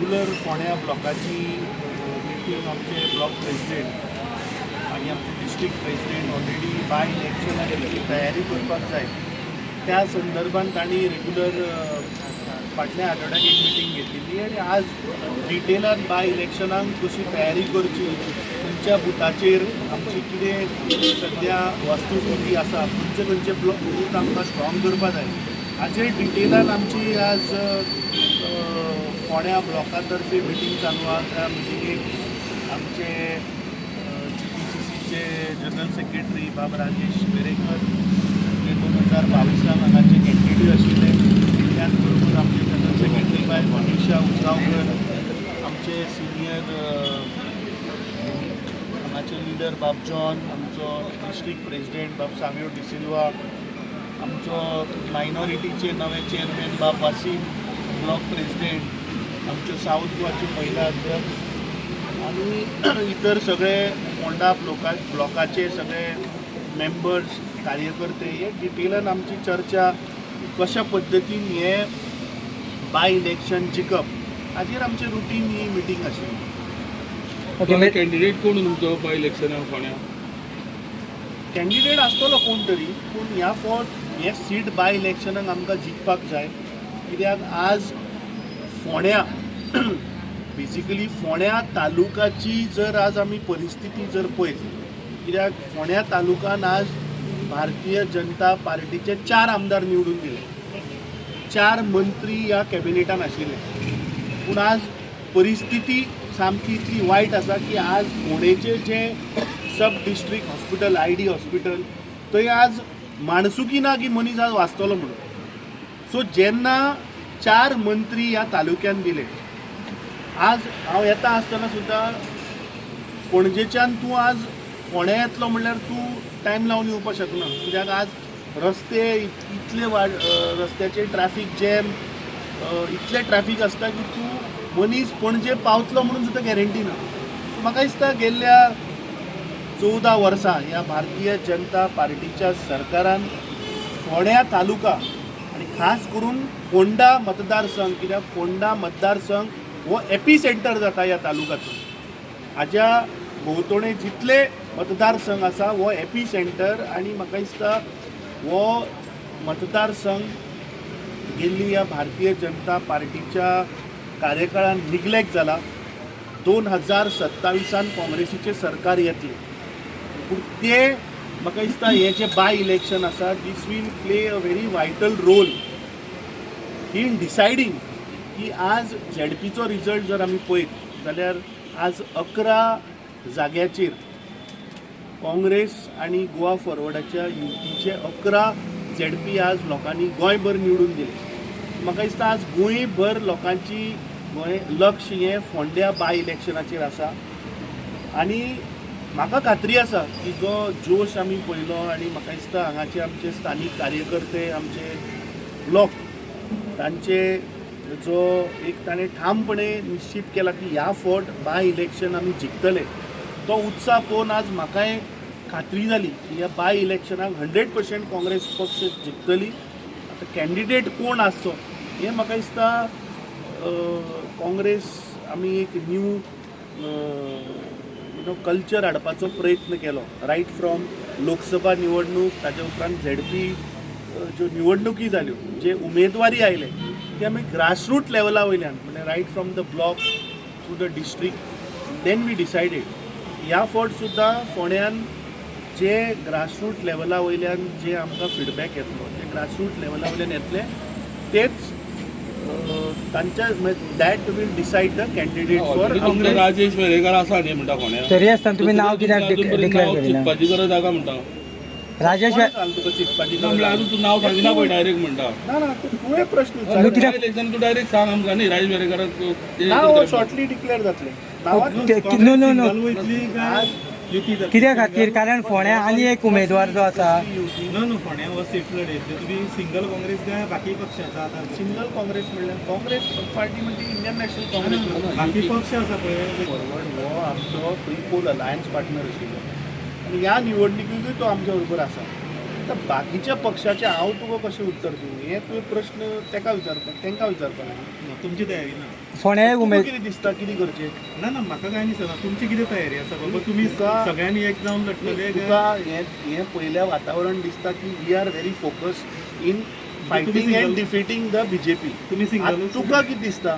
Regular फोंड्या ब्लॉकाची meeting आमचे block president आनी आमचे डिस्ट्रिक्ट प्रेसिडेंट ऑलरेडी बाय इलेक्शनाची तयारी करपाक जाय त्या संदर्भात तांणी रेगुलर फाटल्या आठवड्याक एक मिटींग घेतिल्ली आनी आज डिटेलान बाय इलेक्शनाक कशी तयारी करची, खंयच्या बुथाचेर आमची कितें सद्या वस्तुस्थिती आसा, खंयचे खंयचे बूथ आमकां स्ट्रॉंग करपा जाय हाचेर डिटेलान आमची आज फोंड्या ब्लॉका तर्फे मिटींग चालू आहा. त्या मिटिंगेक आमचे जीपीसीसीचे जनरल सेक्रेटरी बाब राजेश वेरेंकर जे 2022 हांगाचे कॅन्डिडेट आशिल्ले, त्याच बरोबर आमचे जनरल सेक्रेटरी बाय मनीषा उजगांवकर, आमचे सिनियर हांगाचे लिडर बाब जॉन, आमचो डिस्ट्रिक्ट प्रेसिडेंट बाब सावियो डिसिल्वा, आमचो मायनॉरिटीचे नवे चेअरमॅन बाब वासीम, ब्लॉक प्रेसिडेंट, आमच्यो सावथ गोवाच्यो महिला अध्यक्ष आनी इतर सगळे फोंडा ब्लॉकाचे सगळे मेंबर्स, कार्यकर्ते हे डिटेलान आमची चर्चा कशा पद्दतीन हे बाय इलेक्शन जिखप हाजेर आमची रुटीन ही मिटींग आशिल्ली. ओके. कॅन्डिडेट कोण तुमचो बाय इलेक्शनाक फोंड्या? कॅन्डिडेट आसतलो कोण तरी, पूण ह्या फावट हें सीट बाय इलेक्शनाक आमकां जिखपाक जाय, कित्याक आज फोंड्या बेजिकली फोंड्या तालुकाची जर आज आमी परिस्थिती जर पळयत, कित्याक फोंड्या तालुकान आज भारतीय जनता पार्टीचे 4 आमदार निवडून दिले, 4 मंत्री ह्या कॅबिनेटान आशिल्ले, पूण आज परिस्थिती सामकी इतली वायट आसा की आज फोंडेचे जे सब डिस्ट्रिक्ट हॉस्पिटल, ID hospital, थंय आज माणसुकी ना की मनीस आज वाचतलो म्हणून. सो जेन्ना 4 मंत्री ह्या तालुक्यान दिले, आज हांव येता आसतना सुद्दां पणजेच्यान तूं आज फोंड्या येतलो म्हणल्यार तूं टायम लावन येवपाक शकना, कित्याक आज रस्ते इतले वाड, रस्त्याचे ट्रॅफीक जॅम, इतले ट्रॅफीक आसता की तूं मनीस पणजे पावतलो म्हणून सुद्दां गॅरंटी ना. सो म्हाका दिसता गेल्ल्या 14 वर्सां ह्या भारतीय जनता पार्टीच्या सरकारान फोंड्या तालुका आनी खास करून फोंडा मतदारसंघ, कित्याक फोंडा मतदारसंघ हो एपी सेंटर जाता ह्या तालुकाचो, हाज्या भोंवतणी जितले मतदारसंघ आसा हो एपी सेंटर, आनी म्हाका दिसता हो मतदारसंघ गेल्ली ह्या भारतीय जनता पार्टीच्या कार्यकाळान निग्लेक्ट जाला. 2027 काँग्रेसीचें सरकार येतलें, पूण ते म्हाका दिसता हें जें बाय इलेक्शन आसा this will play a very vital role in deciding की आज झेडपीचो रिजल्ट जर आमी पळयत जाल्यार आज 11 जाग्याचेर काँग्रेस आनी गोवा फॉरवर्डाच्या युतीचे 11 झेडपी आज लोकांनी गोंयभर निवडून दिले. म्हाका दिसता आज गोंयभर लोकांची गोंय लक्ष हें फोंड्या बाय इलेक्शनाचेर आसा आनी म्हाका खात्री आसा की जो जोश आमी पळयलो आनी म्हाका दिसता हांगाचे आमचे स्थानीक कार्यकर्ते, आमचे लोक, तांचे जो एक ताणें ठामपणे निश्चीत केला की ह्या फावट बाय इलेक्शन आमी जिखतले, तो उत्साह पळोवन आज म्हाकाय खात्री जाली की ह्या बाय इलेक्शनाक 100% काँग्रेस पक्ष जिखतली. आतां कॅन्डिडेट कोण आसचो हें म्हाका दिसता काँग्रेस आमी एक न्यू you know culture हाडपाचो प्रयत्न केलो रायट फ्रॉम लोकसभा निवडणूक, ताच्या उपरांत झेडपी ज्यो निवडणुकी जाल्यो, जे उमेदवारी आयले ते आमी ग्रासरूट लेवला वयल्यान, म्हणजे right from the block to the district, then we decided. ह्या फावट सुद्दां फोंड्यान जे ग्रासरूट लेवला वयल्यान जे आमकां फिडबॅक येतलो, जे ग्रासरूट लेवला वयल्यान येतले तेच तांच्या that will decide the candidate for तुमचे राजेश वेरेंकर आसा न्ही म्हणटा फोंड्या. तरी आसतना तुमी नांव कित्याक डिक्लेअर करिना? चिंतपाची गरज आसा म्हणटा. राजेश तुका चिंतपाची ना म्हणल्यार अजून तूं नांव सांगिना पळय डायरेक्ट म्हणटा. ना ना, तुवें प्रश्न न्हू, विचारला. कित्याक इलेक्शन तूं डायरेक्ट सांग आमकां न्ही राजेश वेरेंकराक. नांव शॉर्टली डिक्लेअर जातलें. No no no. आज कित्या खातीर? कारण फोंड्या आनी एक उमेदवार जो आसा. नो नो, फोंड्या हो सीट लढयतले तुमी सिंगल काँग्रेस काय बाकी पक्षाचा आता? सिंगल काँग्रेस म्हणल्यार काँग्रेस पार्टी म्हणजे इंडियन नॅशनल काँग्रेस. बाकी पक्ष आसा पळय. फॉरवर्ड हो आमचो प्री पोल अलायन्स पार्टनर आशिल्लो आनी ह्या निवडणुकीकूय तो आमच्या बरोबर आसा. आतां बाकीच्या पक्षाचें हांव तुका कशें उत्तर दिवं हें तुवें प्रश्न तेका विचारपाक तांकां विचारपाक जाय. ना, तुमची तयारी ना. फोंड्या एक तुका उमेद कितें दिसता कितें करचें? ना ना, म्हाका कांय दिसना. तुमची कितें तयारी आसा बाबा? तुमी सगळ्यांनी एक जावन लडटले काय? तुका हें हें पयल्या वातावरण दिसता की we are very focused in fighting and defeating the BJP. तुमी सिंगल तुका कितें दिसता?